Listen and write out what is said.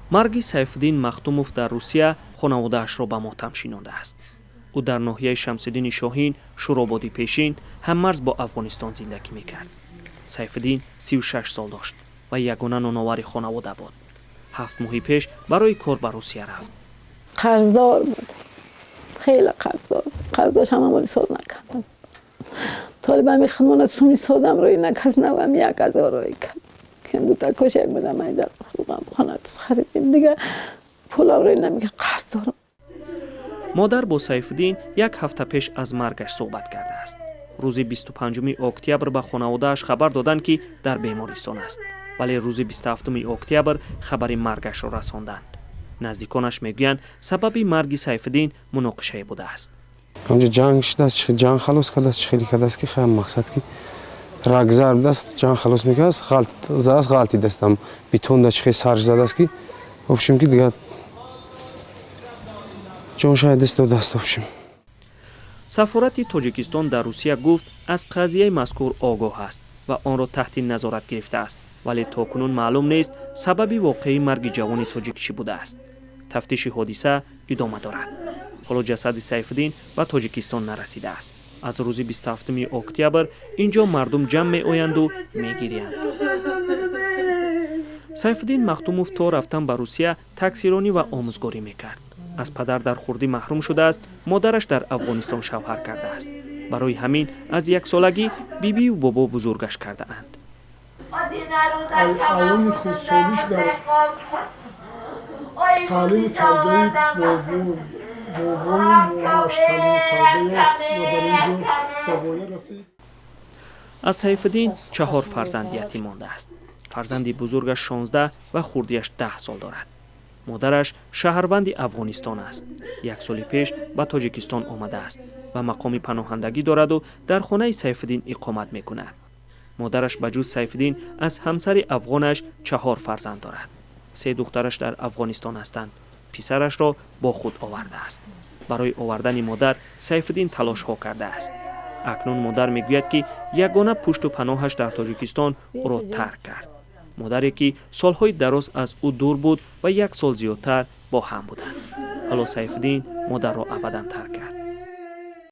Марги Сайфиддин Махтумов дар Русия хонаводаашро ба мотам шинондааст. Ӯ дар ноҳияи Шамсиддини Шоҳин, Шӯрободи пешин, ҳаммарз бо Афғонистон зиндагӣ мекард. Сайфиддин 36 сол дошт ва ягона ноновари хонавода буд. 7 моҳи пеш барои кор ба Русия рафт. Қарздор буд, хеле қарздор. Қарздош ҳама моли соз накард. Толибами худмона суми созам рӯи накас навам 1000 рӯи кард. Кем буда кош як мада майда хона харидем, дига пулам рӯи намекард, қарз дорам. Модар бо Сайфиддин як ҳафта пеш аз маргаш суҳбат кардааст. Рӯзи 25 октябр ба хонаводааш хабар доданд, ки дар бемористон аст, вале рӯзи 27 октябр хабари маргашро расонданд. Наздиконаш мегӯянд, сабаби марги Сайфиддин муноқишае будааст. Ҳамҷо ҷанг шудааст, ҷанг халос кардааст, чӣ хеле кардааст, ки хай мақсад ки рагзар будааст, ҷанг халос мекардааст, ғалт задааст, ғалтидааст, там бетонда чӣ хел сарш задааст, ки в общем, ки дигар ҷонша даст додааст, в общем. Сафорати Тоҷикистон дар Русия гуфт, аз қазияи мазкур огоҳ аст ва онро таҳти назорат гирифтааст, вале то кунун маълум нест, сабаби воқеии марги ҷавони тоҷик чӣ будааст. Тафтиши ҳодиса идома дорад. Ҳоло ҷасади Сайфиддин ба Тоҷикистон нарасидааст. Аз рӯзи 27 октябр ин ҷо мардум ҷамъ меоянду мегириянд. Сайфиддин Махтумов то рафтан ба Русия таксиронӣ ва омӯзгорӣ мекард. Аз падар дар хурдӣ маҳрум шудааст. Модараш дар Афғонистон шавҳар кардааст. Барои ҳамин аз яксолагӣ бибию бобо бузургаш кардаанд. Айёми хурдсолиш дар таълиму тарбияи бобою момоаш таълиму тарбия ёфт ва дар ин ҷо ба воя расид. Аз Сайфиддин чаҳор фарзанд ятим мондааст. Фарзанди бузургаш 16 ва хурдиаш 10 сол дорад. Модараш шаҳрванди Афғонистон аст. Як соли пеш ба Тоҷикистон омадааст ва мақоми паноҳандагӣ дораду дар хонаи Сайфиддин иқомат мекунад. Модараш ба ҷуз Сайфиддин аз ҳамсари афғонаш чаҳор фарзанд дорад. Се духтараш дар Афғонистон ҳастанд. Писарашро бо худ овардааст. Барои овардани модар Сайфиддин талошҳо кардааст. Акнун модар мегӯяд, ки ягона пушту паноҳаш дар Тоҷикистон ӯро тарк кард. Модаре, ки солҳои дароз аз ӯ дур буд ва як сол зиёдтар бо ҳам буданд. Ҳоло Сайфиддин модарро абадан тарк кард.